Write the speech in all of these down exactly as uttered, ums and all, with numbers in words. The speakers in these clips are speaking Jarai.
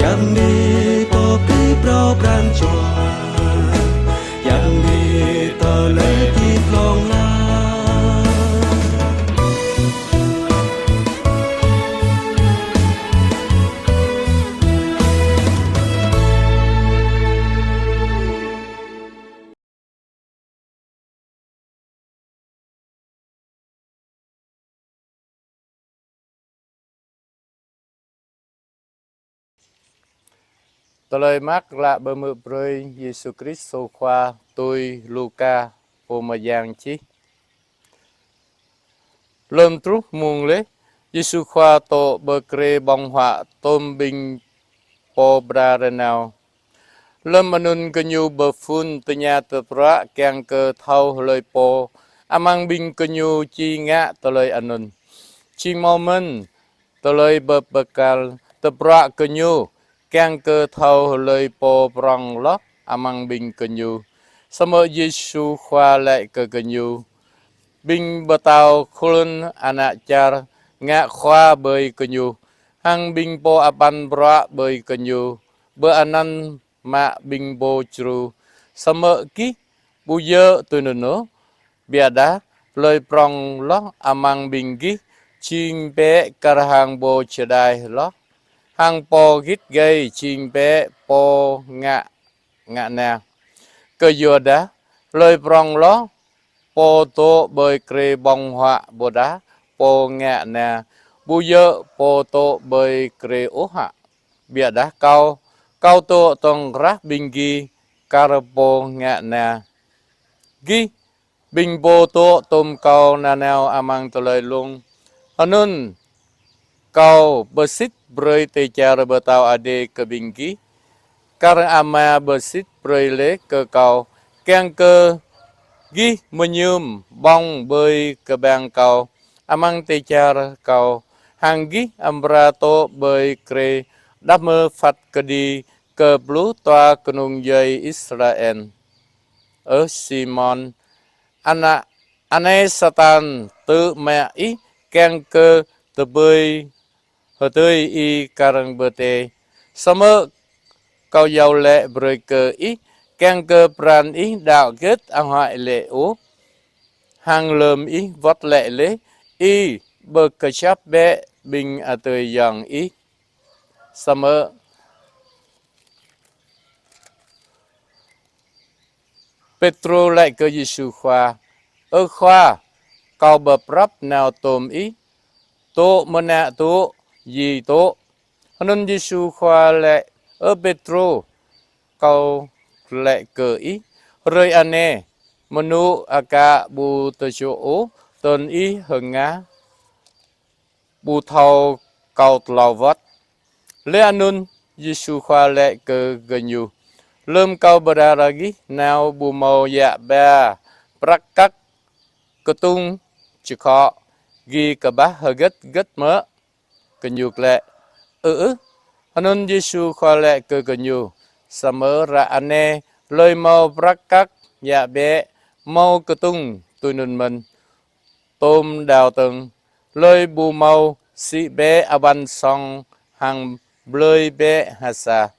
Yang ni pô pơpŭ pran jua, yang ni tơlơi pơpŭ hlŏng lar. Tơlơi mơak klă pơhmư̆ brơi Yêsu Krist Khua tui Luka pô mơyang čih. Lơm truh mông laih, Yêsu Khua dŏ pơ krê ƀơ̆ng huă tôm ƀing pô pơđar rơnao. Lơm anŭn gơñu pơphun tơña tơpruă kiăng kơ thâo hlơi pô amăng ƀing gơñu či ngă tơlơi anŭn. Či hmâo mơ̆n tơlơi pơpơkal tơpruă gơñu kiăng kơ thâo hlơi pô prŏng hloh amăng ƀing gơñu. Samơ̆ Yêsu Khua laĭ kơ gơñu: Ƀing pơtao khul ană čar ngă khua ƀơi gơñu, hăng ƀing pô apăn bruă ƀơi gơñu pơanăn mă ƀing pô čru. Samơ̆ gih ƀu djơ̆ tui anŭn ôh, biă dah hlơi prŏng hloh amăng ƀing gih jing bĕ kar hăng pô čơđai hloh, hăng pô git gai jing bĕ pô ngă ngă na. Kơyua dah hlơi prŏng hloh pô dŏ ƀơi krê ƀơ̆ng huă ƀôdah pô ngă na, ƀu djơ̆ pô dŏ ƀơi krê ôh hă? Biă dah Kâo, Kâo dŏ tŏng krah ƀing gih kar pô ngă na. Gih ƀing pô dŏ tôm Kâo nanao amăng tơlơi lông, anŭn Kâo pơsit brơi dêh čar Pơtao Adai kơ ƀing gih, kar Ama pơsit brơi laih kơ Kâo, kiăng kơ gih mơñum ƀơ̆ng ƀơi kơƀang Kâo amăng dêh čar Kâo, hăng gih amra dŏ ƀơi krê đah mơ̆ phat kơđi kơ pluh dua kơnung djuai Israel. Ơ Simôn, ană, anai Satan tŭ mă ih kiăng kơ tơpơi hơdơi ih kar hăng pơdai. Samơ̆ Kâo iâu laĭ brơi kơ ih, kiăng kơ pran ih đaŏ hơget ahuăi laĭ ôh. Hăng lơm ih wơ̆t laĭ laih, ih pơkơjăp bĕ ƀing adơi ayŏng ih. Samơ̆ Pêtrô laĭ kơ Yêsu Khua: Ơ Khua, kâo pơprăp nao tôm Ih, dŏ mơnă dŏ, djai dŏ. Anŭn Yêsu Khua laĭ: Ơ Pêtrô, kâo laĭ kơ ih, hrơi anai, mơnŭ aka ƀu tơčô ôh, tơl ih hơngah ƀu thâo kâo tlâo wơ̆t. Laih anŭn Yêsu Khua laĭ kơ gơñu: Lơm kâo pơđar gih nao ƀu hmâo djă ba prăk kăk, kơtŭng, čơkhŏ, gih kơƀah hơget hơget mơ̆? Gơñu laĭ: Ơ ơh. Anŭn Yêsu Khua laĭ kơ gơñu: Samơ̆ ră anai hlơi hmâo prăk kăk djă bĕ, hmâo kơtŭng tui anŭn mơ̆n, tôm đao tơ̆ng, hlơi ƀu hmâo sĭ bĕ awan song hăng blơi bĕ ha sa.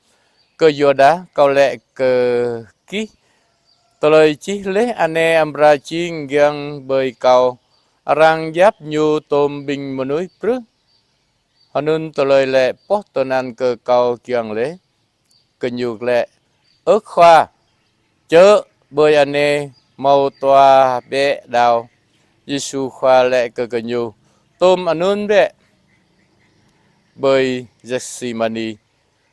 Kơyua dah kâo laĭ kơ gih, tơlơi čih laih anai amra jing giŏng ƀơi kâo: Arăng yap ñu tôm ƀing mơnuih prưh. Anŭn tơlơi laĭ pŏh tơnăn kơ kâo giŏng laih. Gơñu laĭ: Ơ Khua, čơ̆ ƀơi anai hmâo dua bĕ đao. Yêsu Khua laĭ kơ gơñu: Tôm anŭn bĕ ƀơi Getsêmanê.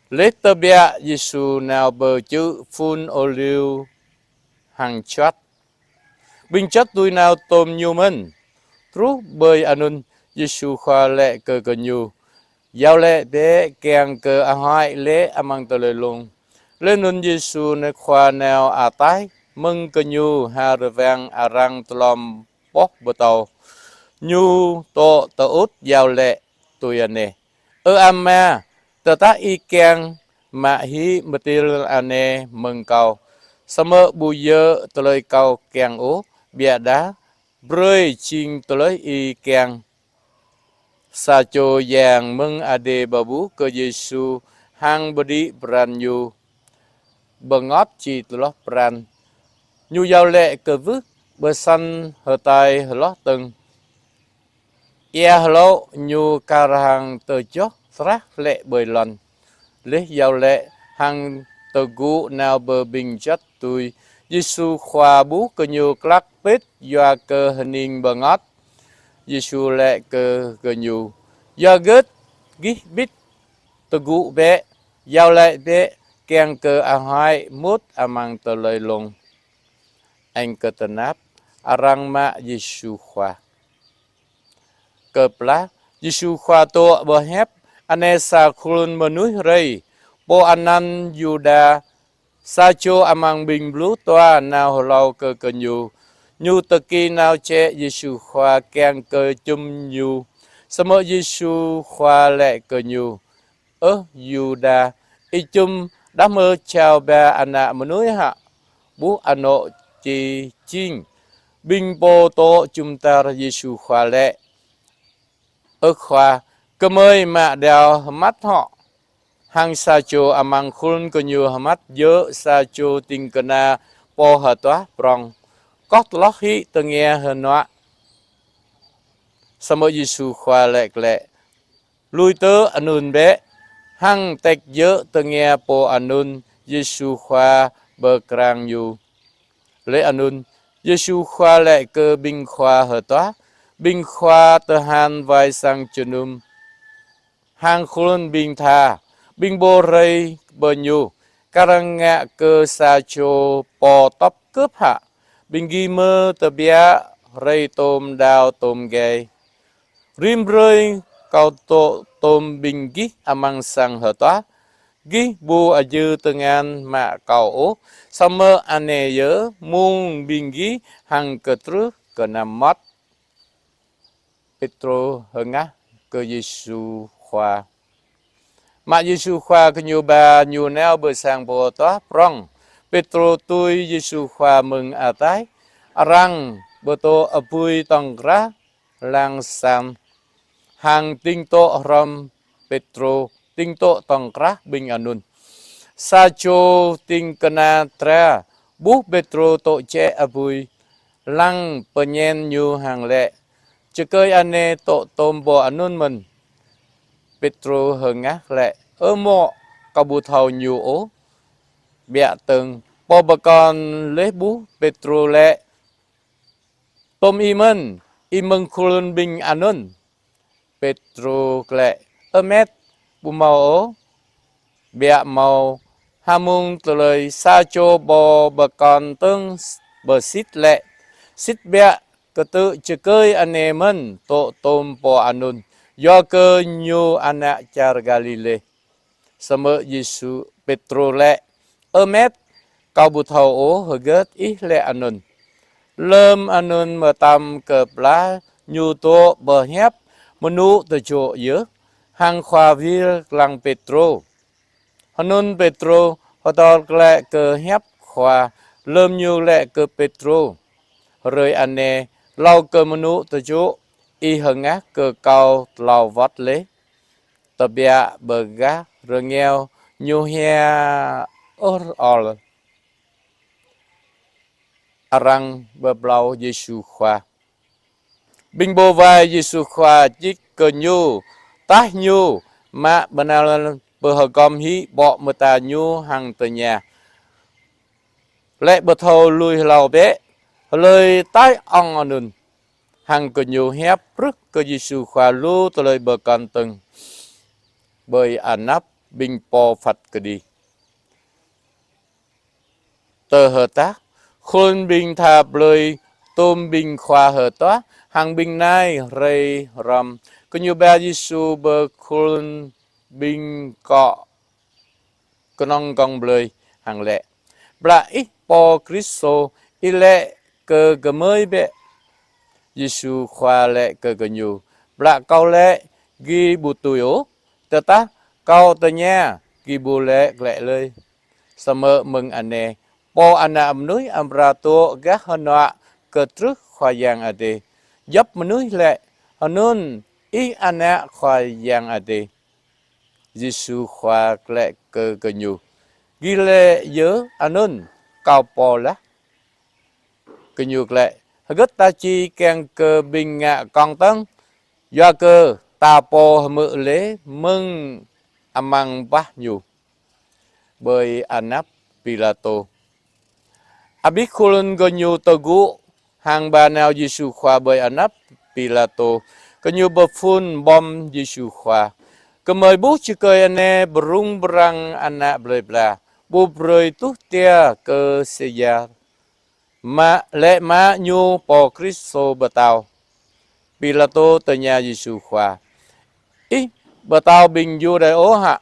Laih tơbiă Yêsu nao pơ čư̆ phun ôliu hăng čuăt. Ƀing čuăt tui nao tôm Ñu mơ̆n. Truh ƀơi anŭn Yêsu Khua laĭ kơ gơñu: Iâu laĭ bĕ kiăng kơ ahuăi laih amăng tơlơi lông. Laih anŭn Yêsu Khua nao ataih mơ̆ng gơñu ha rơwang arăng tlom pŏh pơtâo. Ñu dŏ tơŭt iâu laĭ tui anai: Ơ Ama, tơdah Ih kiăng, mă hĭ mơtil anai mơ̆ng kâo. Samơ̆ ƀu djơ̆ tơlơi kâo kiăng ôh, biă dah brơi jing tơlơi Ih kiăng. Sa čô yang mơ̆ng adai pơƀuh kơ Yêsu hăng pơđĭ pran ñu, bơngơ̆t či tơlŏh pran. Ñu iâu laĭ kơ wưh, pơsăn hơtai hloh tơ̆ng. Ia hlâo ñu kar hăng tơjoh trah laih ƀơi lŏn, laih iâu laĭ hăng tơgŭ nao pơ ƀing juăt tui. Yêsu Khua ƀuh gơñu klăk pĭt yua kơ hơning bơngơ̆t. Yêsu laĭ kơ gơñu: Yua hơgĕt gih ƀĭt? Tơgŭ bĕ, iâu laĭ bĕ, kiăng kơ ahuăi mŭt amăng tơlơi lông. Eng kơ tơnap arăng mă Yêsu Khua. Kơplah Yêsu Khua dŏ pơhiăp, anai sa khul mơnuih rai, pô anăn Yuđa, sa čô amăng ƀing pluh dua, nao hlâo kơ gơñu. Ñu tơki nao čĕ Yêsu Khua kiăng kơ čum ñu. Samơ̆ Yêsu Khua laĭ kơ ñu: Ơ Yuđa, ih čum đah mơ̆ čao ba Ană Mơnuih hă? Ƀuh anŏ či jing, ƀing pô dŏ jum dar Yêsu Khua laĭ: Ơ Khua, gơmơi mă đao hơmăt hŏ. Hăng sa čô amăng khul gơñu hơmăt djơ̆ sa čô ding kơna pô hơtuah prong, koh tơlŏh hĭ tơngia hơnuă. Samơ̆ Yêsu Khua laĭ glaĭ: Lui tơ anŭn bĕ. Hăng tĕk djơ̆ tơngia pô anŭn, Yêsu Khua pơkrang ñu. Laih anŭn, Yêsu Khua laĭ kơ ƀing khua hơtuah, ƀing khua tơhan wai sang jơnum, hăng khul ƀing tha, ƀing pô rai pơ ñu, kar hăng ngă kơ sa čô pô tŏp kơp hă? Ƀing gih mơ̆ tơbiă rai tôm đao tôm gai. Rĭm hrơi kâo dŏ tôm ƀing gih amăng sang hơtuah, gih ƀu ajưh tơngan mă kâo ôh, samơ̆ anai yơh mông ƀing gih hăng kơtrưh kơnăm mơmŏt. Pêtrô hơngah kơ Yêsu Khua. Mă Yêsu Khua gơñu ba ñu nao pơ sang pô hơtuah prong. Pêtrô tui Yêsu Khua mơ̆ng ataih. Arăng pơdŏ apui tŏng krah lăng sang, hăng ding dŏ hrŏm Pêtrô, ding dŏ tŏng krah ƀing anŭn. Sa čô ding kơna dra ƀuh Pêtrô dŏ čĕ apui, lăng pơñen ñu hăng laĭ: Čơkơi anai dŏ tôm pô anŭn mơ̆n. Pêtrô hơngah laĭ: Ơ mŏ, kâo ƀu thâo ñu ôh. Biă tơ̆ng, pô pơkŏn laih ƀuh Pêtrô laĭ: Tôm ih mơ̆n, ih mơ̆ng khul ƀing anŭn. Pêtrô laĭ: Ơ met, ƀu hmâo ôh. Biă hmâo ha mông tơlơi sa čô pô pơkŏn tơ̆ng pơsit laĭ: Sĭt biă kơtư̆ čơkơi anai mơ̆n dŏ tôm pô anŭn, yua kơ ñu ană čar Galilê. Samơ̆ Yêsu, Pêtrô laĭ: Ơ met, kâo ƀu thâo ôh hơgĕt ih laĭ anŭn. Lơm anŭn mơtam kơplah ñu dŏ pơhiăp, mơnŭ tơjŏ yơh, hăng Khua wir lăng Pêtrô. Hơnŭn Pêtrô hơdơr glaĭ kơ hiăp Khua, lơm ñu laĭ kơ Pêtrô: Hrơi anai, hlâo kơ mơnŭ tơjŏ, ih hơngah kơ kâo klâo wơ̆t laih. Tơbiă bơ gah rơngiao ñu hia ơr ol. Arăng pơblâo Yêsu Khua. Ƀing pô wai Yêsu Khua djik kơ ñu, taih ñu, mă bơnal pơhơgŏm hĭ ƀô̆ mơta ñu hăng tơña: Laĭ pơthâo lui hlâo bĕ, hlơi taih ŏng anŭn? Hăng gơñu hiăp prưh kơ Yêsu Khua lu tơlơi pơkŏn tơ̆ng ƀơi anăp ƀing pô phat kơđi. Tơ hơtah, khul ƀing tha blơi tôm ƀing khua hơtuah hăng ƀing nai rai hrŏm, gơñu ba Yêsu pơ khul ƀing kŏ kơnơ̆ng gơ̆ng blơi hăng laĭ: Blă ih pô Kristô, ih laĭ kơ gơmơi bĕ. Yêsu Khua laĭ kơ gơñu: Blă kâo laĭ, gih ƀu tui ôh, tơdah kâo tơña, gih ƀu laĭ glaĭ lơi. Samơ̆ mơ̆ng anai, Pô Ană Mơnuih amra dŏ gah hơnuă kơtrưh Khua Yang Adai. Djŏp mơnuih laĭ: Hơnŭn ih Ană Khua Yang Adai. Yêsu Khua glaĭ kơ gơñu: Gih laĭ yơh anŭn Kâo pô lah? Gơñu glaĭ: Hơgơt ta či kiăng kơ ƀing ngă kông tơ̆ng, yua kơ ta pô hmư̆ laih mơ̆ng amăng bah ñu. Ƀơi anăp Pilatô. Abih khul gơñu tơgŭ hăng ba nao Yêsu Khua ƀơi anăp Pilatô. Gơñu pơphun ƀom Yêsu Khua: Gơmơi ƀuh čơkơi anai pơrŭng pơrăng Ană Plơi Pla, ƀu brơi tuh tia kơ Sêsar. Mă, laĭ mă Ñu pô Kristô pơtao. Pilatô tơña Yêsu Khua: Ih pơtao ƀing Yuđa ôh hă?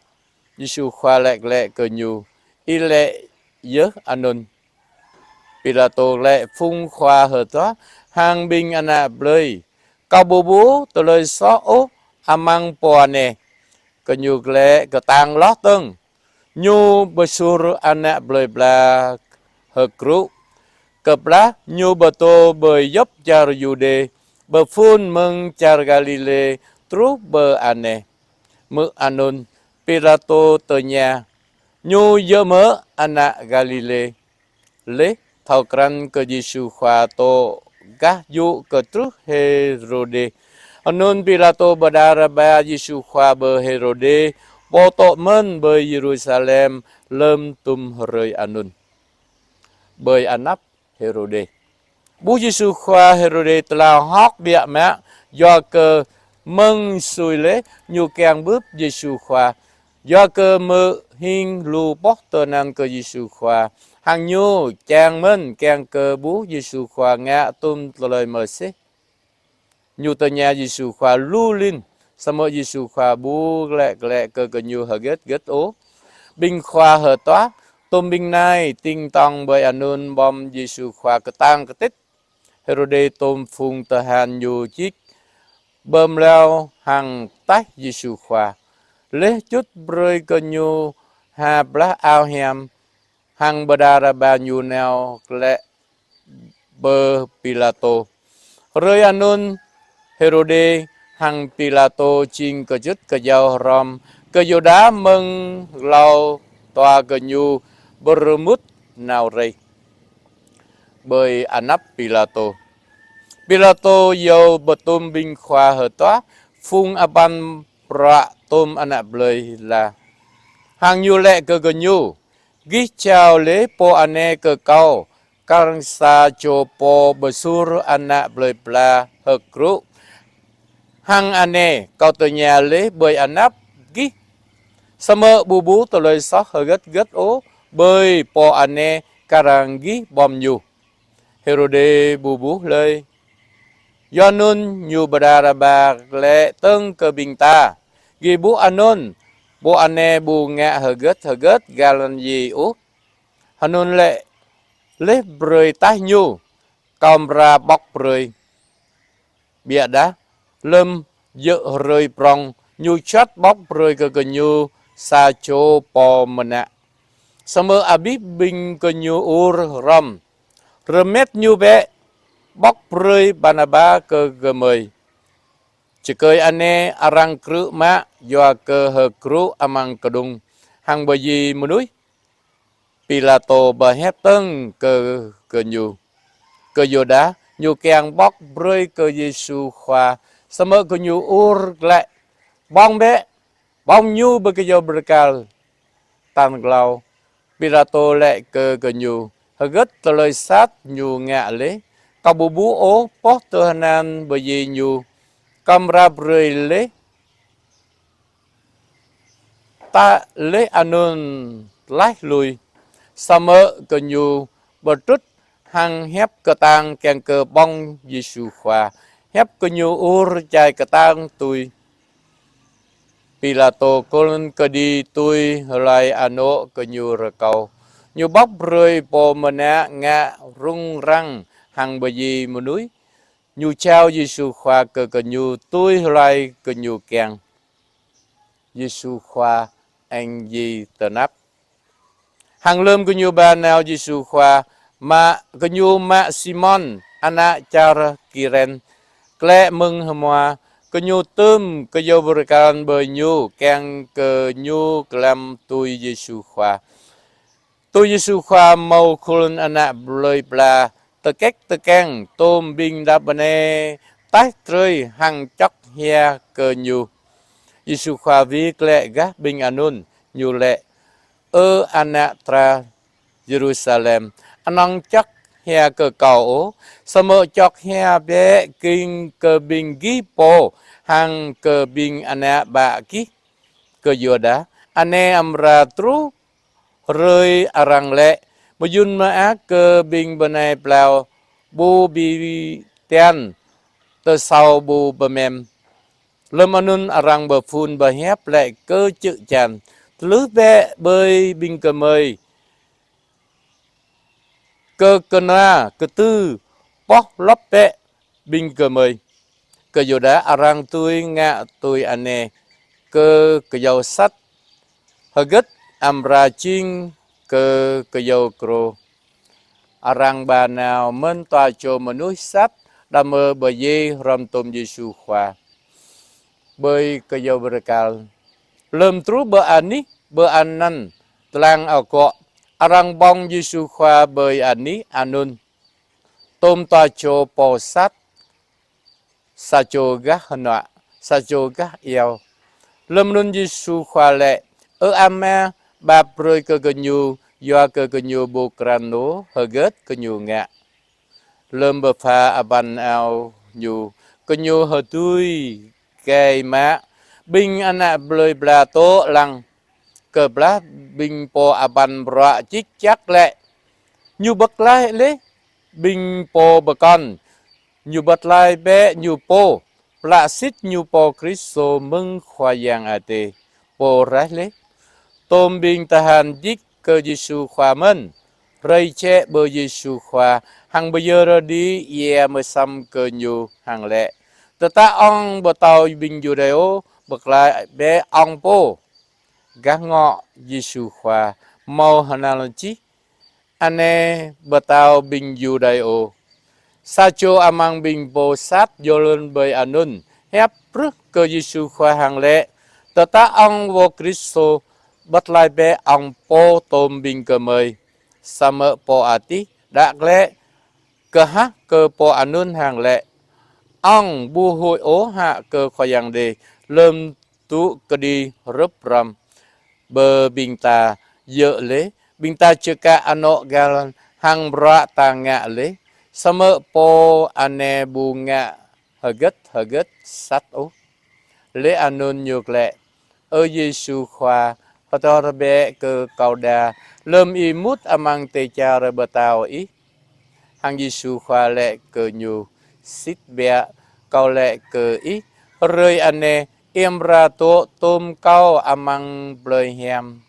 Yêsu Khua laĭ glaĭ kơ gơñu: Ih laĭ yơh anŭn. Pilatô laĭ phung khua hơtuah hăng ƀing ană plơi: Kâo ƀu ƀuh tơlơi soh ôh amăng pô anai. Gơñu glaĭ kơtang hloh dơ̆ng: Ñu pơsur Ană Plơi Pla hơkrŭ, kơplah Ñu pơtô ƀơi djŏp čar Yuđê, pơphun mơ̆ng čar Galilê truh pơ anai. Hmư̆ anŭn, Pilatô tơña: Ñu djơ̆ mơ̆ ană Galilê? Laih thâo krăn kơ Yêsu Khua dŏ gah jŭ kơtrưh Hêrôdê, anŭn Pilatô pơđar ba Yêsu Khua pơ Hêrôdê, pô dŏ mơ̆n pơ Yêrusalem lơ̆m tŭm hrơi anŭn. Ƀơi anăp Hêrôdê. Ƀuh Yêsu Khua, Hêrôdê tlao hơ̆k biă mă, yua kơ mơ̆ng sui laih ñu kiăng bưp Yêsu Khua, yua kơ hmư̆ hing lu boh tơnăn kơ Yêsu Khua. Hăng ñu čang mơ̆n kiăng kơ ƀuh Yêsu Khua ngă tŭm tơlơi mơsêh. Ñu tơña Yêsu Khua lu lin, samơ̆ Yêsu Khua ƀu laĭ glaĭ kơ gơñu hơgĕt hơgĕt ôh. Ƀing khua hơtuah, tŭm ƀing nai, ting tong ƀơi anŭn ƀom Yêsu Khua kơtang kơtit. Hêrôdê tŭm phung tơhan ñu čik, pơmlâo hăng taih Yêsu Khua. Laih čut brơi kơ ñu ha blah ao hiam, hăng pơđar ba ñu nao glaĭ pơ Pilatô. Hrơi anŭn Hêrôdê hăng Pilatô jing kơjŭt kơjâo hrŏm, kơ Yuđa mơ̆ng hlâo dua gơñu pơrơmut nao rai. Ƀơi anăp Pilatô. Pilatô iâu pơtŭm ƀing khua hơtuah, phung apăn bruă tŭm ană plơi la. Hăng ñu laĭ kơ gơñu: Gih jao laih pô anai kơ Kâo, kar hăng sa čô pô pơsur Ană Plơi Pla hơkrŭ. Hăng anai Kâo tơña laih ƀơi anăp gih, samơ̆ ƀu ƀuh tơlơi soh hơgĕt hơgĕt ôh ƀơi pô anai kar hăng gih ƀom ñu. Hêrôdê ƀu ƀuh hlơi. Yua anŭn ñu pơđar ba glaĭ dơ̆ng kơ ƀing ta: Gih ƀuh anŭn, pô anai ƀu ngă hơgĕt hơgĕt galan ji ôh. Anŭn laĭ, laih brơi taih ñu, Kâo amra ƀŏk brơi. Biă dah, lơ̆m djơ̆ hrơi prŏng, ñu čuăt ƀŏk brơi kơ gơñu sa čô pô mơnă. Samơ̆ abih ƀing gơñu ur hrŏm: Rơmet ñu bĕ, ƀŏk brơi Barnaba kơ gơmơi. Čơkơi anai arăng krư̆ mă, yua kơ hơkrŭ amăng kơđŭng, hăng pơjing mơnuih. Pilatô pơhiăp dơ̆ng kơ gơñu, kơ Yuđa, ñu kiăng ƀŏk brơi kơ Yêsu Khua, samơ̆ gơñu ur glaĭ: Ƀơ̆ng bĕ, ƀơ̆ng ñu pơ kơyâo bơrkal. Tal klâo, Pilatô laĭ kơ gơñu: Hơgĕt tơlơi sat ñu ngă laih? Kâo ƀu ƀuh ôh boh tơnăn pơjing ñu. Kâo amra brơi laih. Tơl laih anŭn tlaih lui, samơ̆ gơñu pơtrŭt hăng hiăp kơtang kiăng kơ ƀơ̆ng Yêsu Khua, hiăp gơñu ur čai kơtang tui. Pilatô kơl kơđi tui hloi anŏ gơñu rơkâo. Ñu ƀŏk brơi pô mơnă ngă rŭng răng hăng pơjing mơnuih. Ñu jao Yêsu Khua kơ gơñu tui hloi gơñu kiăng. Yêsu Khua añ ji tơnap. Hăng lơ̆m gơñu ba nao Yêsu Khua, mă gơñu mă Simôn, ană čar Kiren, glaĭ mơ̆ng hmua, Gơñu tơm kơyâo bơrơkal ƀơi Ñu, kiăng kơ Ñu glăm tui Yêsu Khua. Tui Yêsu Khua hmâo khul ană blơi bla tơkĕk tơkeng, tôm ƀing đah bơnai taih drơi hăng čŏk hia kơ Ñu. Yêsu Khua wĭt glaĭ gah ƀing anŭn, Ñu laĭ: Ơ ană dra Yêrusalem, anŏng čŏk hia kơ Kâo ôh, samơ̆ čŏk hia bĕ king kơ ƀing gih pô hăng kơ ƀing ană bă gih. Kơ Yuđa, anai amra truh hrơi arăng laĭ: Mơyŭn mơak kơ ƀing bơnai plao ƀu ƀĭ tian, tơsâo ƀu pơmem. Lơm anŭn arăng pơphun pơhiăp laĭ kơ čư̆ čan: Tlưh bĕ ƀơi ƀing gơmơi, kơ kơna kơtư̆, poh lŏp bĕ ƀing gơmơi. Kơ Yuđa, arăng tui ngă tui anai kơ kơyâo sat, hơgĕt amra jing kơ kơyâo krô. Arăng ba nao mơ̆n dua čô mơnuih sat đah mơ pơdjai hrŏm tôm Yêsu Khua ƀơi kơyâo bơrơkal. Lơm truh pơ anih pơanăn tơlang akŏ, arăng ƀơ̆ng Yêsu Khua ƀơi anih anŭn, tôm dua čô pô sat, sa čô gah hơnuă, sa čô gah iâo. Lơm anŭn Yêsu Khua laĭ: Ơ Ama, pap brơi kơ gơñu, yua kơ gơñu ƀu krăn ôh hơgĕt gơñu ngă. Lơm pơpha abăn ao Ñu, gơñu hơdui gai mă. Ƀing ană blơi bla dŏ lăng. Kơplah ƀing pô abăn bruă čĭk čăk laĭ: Ñu pơklaih laih ƀing pô pơkŏn, Ñu pơtlaih bĕ Ñu pô, plă sĭt Ñu pô Kristô mơ̆ng Khua Yang Adai, Pô raih laih. Tôm ƀing tơhan djik kơ Yêsu Khua mơ̆n, rai jĕ pơ Yêsu Khua hăng pơyơr đĭ ia mơsăm kơ Ñu hăng laĭ: Tơdah Ŏng pơtao ƀing Yudaiô, pơklaih bĕ Ŏng pô. Gah ngŏ Yêsu Khua hmâo hơnăl čih: Anai pơtao ƀing Yudaiô. Sa čô amăng ƀing pô sat yơh lŏn ƀơi anŭn hiăp pruh kơ Yêsu Khua hăng laĭ: Tơdah Ŏng pô Kristô, pơtlaih bĕ Ŏng pô tôm ƀing gơmơi. Samơ̆ pô adih đă glaĭ kơhah kơ pô anŭn hăng laĭ: Ŏng ƀu huĭ ôh hă kơ Khua Yang Adai lơm tŭ kơđi hrŏp hrăm pơ ƀing ta djơ̆ laih, ƀing ta čơkă anŏ găl hăng bruă ta ngă laih, samơ̆ pô anai ƀu ngă hơgĕt hơgĕt sat ôh. Laih anŭn Ñu laĭ: Ơ Yêsu Khua, hơdơr bĕ kơ Kâo đa, lơm Ih mŭt amăng dêh čar pơtao Ih. Hăng Yêsu Khua laĭ kơ ñu: Sĭt biă Kâo laĭ kơ ih, hrơi anai ih amra dŏ tôm Kâo amăng plơi hiam.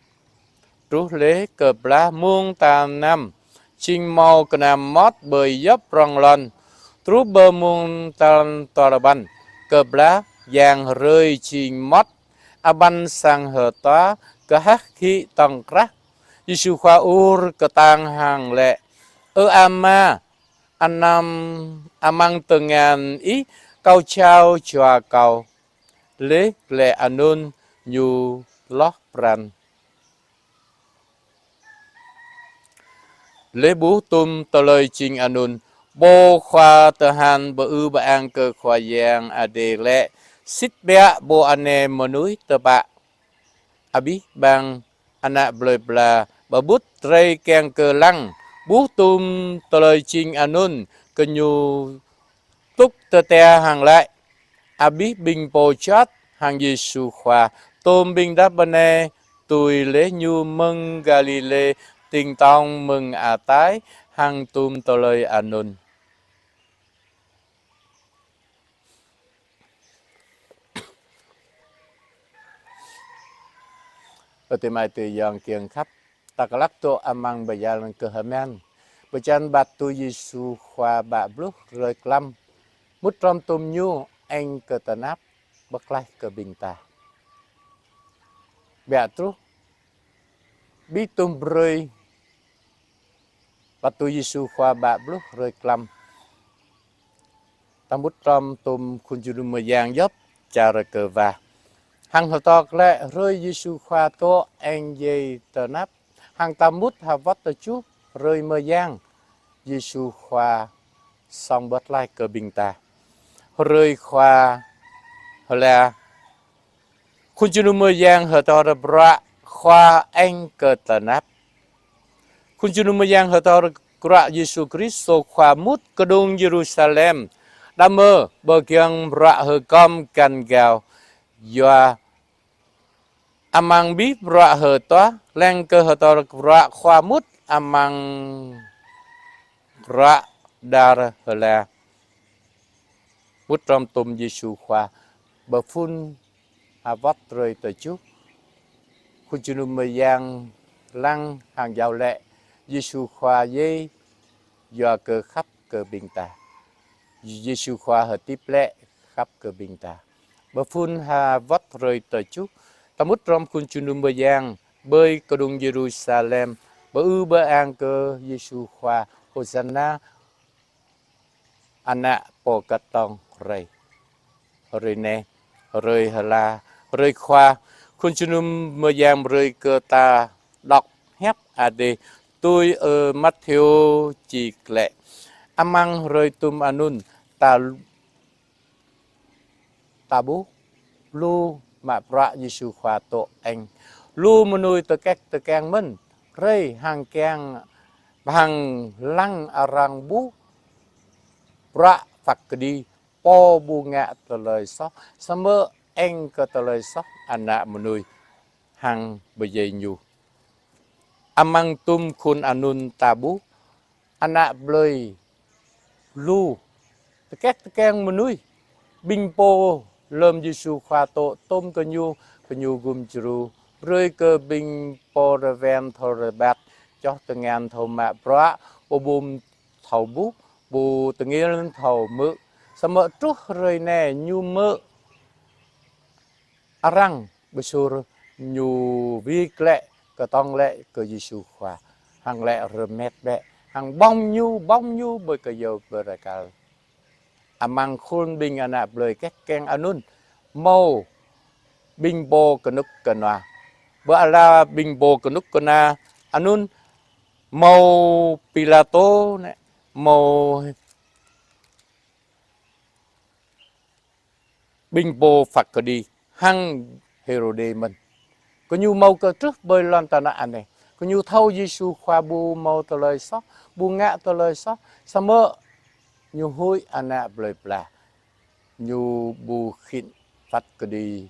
Truh laih kơplah mông tal năm, jing hmâo kơnam mơmŏt ƀơi djŏp rŏng lŏn. Truh pơ mông tal duarơpăn, kơplah yang hrơi jing mơmŏt, abăn sang hơtua kơhah hĭ tŏng krah, Yêsu Khua ur kơtang hăng laĭ: Ơ Ama, anăm amăng tơngan Ih, Kâo jao jua Kâo. Laih laĭ anŭn Ñu hloh pran. Laih ƀuh tôm tơlơi jing anŭn, pô khua tơhan pơư pơang kơ Khua Yang Adai laĭ: Sĭt biă pô anai mơnuih tơpă. Abih bang ană plơi pla pơƀut rai kiăng kơ lăng. Ƀuh tôm tơlơi jing anŭn, gơñu tŭk tơtia hăng laĭ: Abih ƀing pô juăt hăng Yêsu Khua. Tôm ƀing đah bơnai tui laih Ñu mơ̆ng Galilê, ding dŏng mơ̆ng ataih hăng tôm tơlơi anŭn. Ơ adơi amai ayŏng kiăng khăp, ta klă dŏ amăng bơyan kơhma̱l. Bơyan Bát Tui Yêsu Khua pă pluh hrơi klăm, mŭt hrŏm tôm Ñu, eng kơ tơnap, pơklaih kơ ƀing ta. Biă truh, ƀing tôm brơi Bát Tui Yêsu Khua pă pluh hrơi klăm, ta mŭt hrŏm tôm khul jơnum mơyang djŏp, čar kơ wa. Hăng hơdơr lĕ hrơi Yêsu Khua dŏ eng djai tơnap. Hăng ta mŭt ha wot tơjuh hrơi mơyang Yêsu Khua song bơtlaih kơ ƀing ta. Hrơi Khua hơla khul jơnum mơyang hơdơr bruă Khua eng kơ tơnap. Khul jơnum mơyang hơdơr bruă Yêsu Kristô Khua mŭt kơđông Yêrusalem. Đah mơ bơgiăng bruă hơgŏm găn gao. Yua amăng abih bruă hơtuah, lăng kơ hơdơr bruă Khua mŭt amăng bruă đar hơla. Mŭt hrŏm tôm Yêsu Khua, pơphun ha wot hrơi tơjuh. Khul jơnum mơyang lăng hăng iâu laĭ Yêsu Khua djai yua kơ khăp kơ ƀing ta. Yêsu Khua hơdip lĕ khăp kơ ƀing ta. Pơphun ha wot hrơi tơjuh, ta mŭt hrŏm khul jơnum mơyang ƀơi kơđông Yêrusalem, pơư pơang kơ Yêsu Khua: Hôsanna, Ană Pô Kơtong Rai. Hrơi anai, hrơi hơla, hrơi Khua, khul jơnum mơyang brơi kơ ta đŏk hiăp Adai tui ơi Matthêô čih lĕ: Amăng hrơi tum anŭn, ta ta ƀuh lu mă bruă Yêsu Khua dŏ eng. Lu mơnuih tơkĕk tơkeng mơ̆n, rai hăng kiăng hăng lăng arăng ƀuh bruă phat kơđi Pô ƀu ngă tơlơi soh, samơ̆ eng kơ tơlơi soh Ană Mơnuih hăng pơdjai Ñu. Amăng tum khul anŭn ta ƀuh ană plơi lu tơkĕk tơkeng mơnuih. Ƀing pô lơm Yêsu Khua dŏ tôm gơñu, gơñu gum djru, brơi kơ ƀing pô rơwen thâo rơbat, čoh tơngan thâo mă bruă, pơbum thâo ƀuh, pô tơngil thâo hmư̆. Samơ̆ truh hrơi anai Ñu hmư̆ arăng pơsur, Ñu wĭt lĕ, kơtong lĕ kơ Yêsu Khua, hăng lĕ rơmet bĕ, hăng ƀơ̆ng Ñu, ƀơ̆ng Ñu ƀơi kơyâo bơrơkal. Amăng khul ƀing ană plơi tơkĕk tơkeng anŭn, hmâo ƀing pô kơnuk kơna. Ƀơi ala ƀing pô kơnuk kơna anŭn, hmâo Pilatô anai, hmâo ƀing pô phat kơđi hăng Hêrôdê mơ̆n. Gơñu hmâo kơ truh ƀơi lŏn tơnah anai. Gơñu thâo Yêsu Khua ƀu hmâo tơlơi soh, ƀu ngă tơlơi soh, samơ̆ Ñu huĭ ană plơi pla. Ñu ƀu khĭn phat kơđi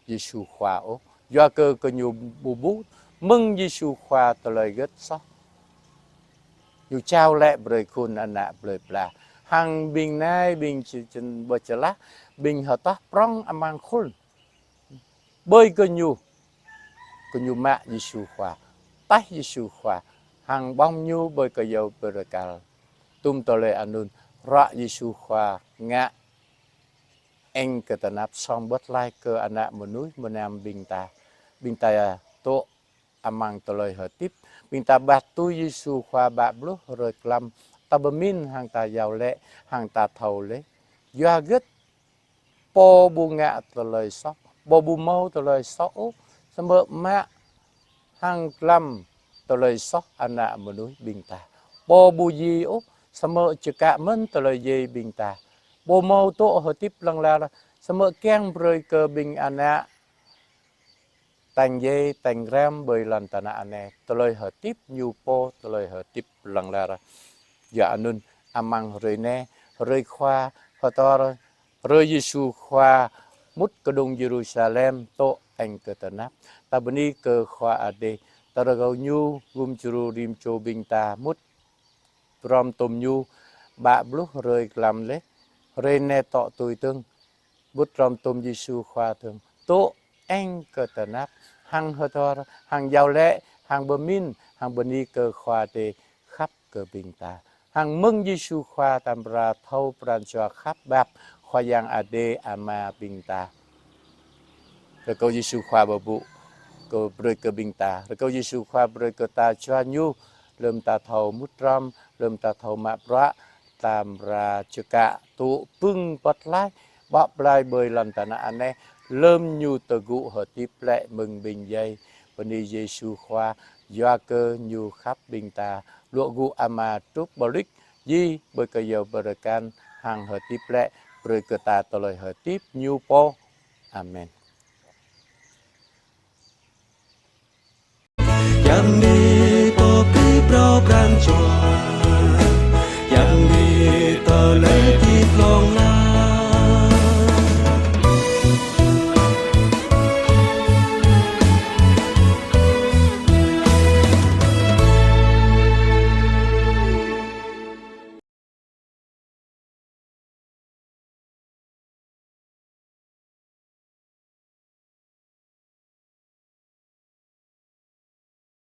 Yêsu Khua ôh, yua kơ gơñu ƀu ƀuh mơ̆ng Yêsu Khua tơlơi hơget soh. Ñu jao lĕ brơi khul ană plơi pla. Hăng ƀing nai, ƀing či-, čen ƀơi čơlah, ƀing hơtah prŏng amăng khul. Ƀơi gơñu, gơñu mă Yêsu Khua, taih Yêsu Khua, hăng ƀơ̆ng Ñu ƀơi kơyâo bơrơkal. Tum tơlơi anŭn, bruă Yêsu Khua ngă eng kơ tơnap song bơtlaih kơ ană mơnuih mơnam ƀing ta. Ƀing ta dŏ amăng tơlơi hơdip. Ƀing ta ƀuh tui Yêsu Khua bă bluh hrơi klăm. Ta pơmĭn hăng ta iâu laĭ, hăng ta thâo laih. Yua hơget Pô ƀu ngă tơlơi soh, Pô ƀu hmâo tơlơi soh ôh, samơ̆ mă hăng klăm tơlơi soh ană mơnuih ƀing ta. Pô ƀu djai ôh, samơ̆ čơkă mơ̆n tơlơi djai ƀing ta. Pô hmâo dŏ hơdip hlŏng lar, samơ̆ kiăng brơi kơ ƀing ană tañ djai, tañ răm ƀơi lŏn tơnah anai, tơlơi hơdip Ñu pô, tơlơi hơdip hlŏng lar. Yua anŭn, amăng hrơi anai, hrơi Khua, hơdơr hrơi Yêsu Khua mŭt kơđông Yêrusalem, dŏ eng kơ tơnap. Ta bơni kơ Khua Adai, ta rơkâo Ñu gum djru rĭm čô ƀing ta mŭt hrŏm tôm Ñu bă bluh hrơi klăm laih, hrơi anai dŏ tui dơ̆ng, mŭt hrŏm tôm Yêsu Khua dơ̆ng, dŏ eng kơ tơnap, hăng hơdơr, hăng iâu laĭ, hăng pơmĭn, hăng bơni kơ Khua Adai khăp kơ ƀing ta. Hăng mơ̆ng Yêsu Khua ta amra thâo pran jua khăp pap Khua Yang Adai Ama ƀing ta. Rơkâo Yêsu Khua pơpŭ kơ brơi kơ ƀing ta. Rơkâo Yêsu Khua brơi kơ ta jua Ñu, lơm ta thâo mŭt hrŏm, lơm ta thâo mă bruă, ta amra čơkă dŏ pơ̆ng pơtlaih, ƀă blai ƀơi lŏn tơnah anai, lơm ñu tơgŭ hơdip glaĭ mơ̆ng ƀing djai, bơni Yêsu Khua, yua kơ ñu khăp ƀing ta, luă gŭ Ama truh ƀôlik, jing ƀơi kơyâo bơrơkal hăng hơdip glaĭ, brơi kơ ta tơlơi hơdip ñu pô. Amen. Yang ni pô pơpŭ pran jua,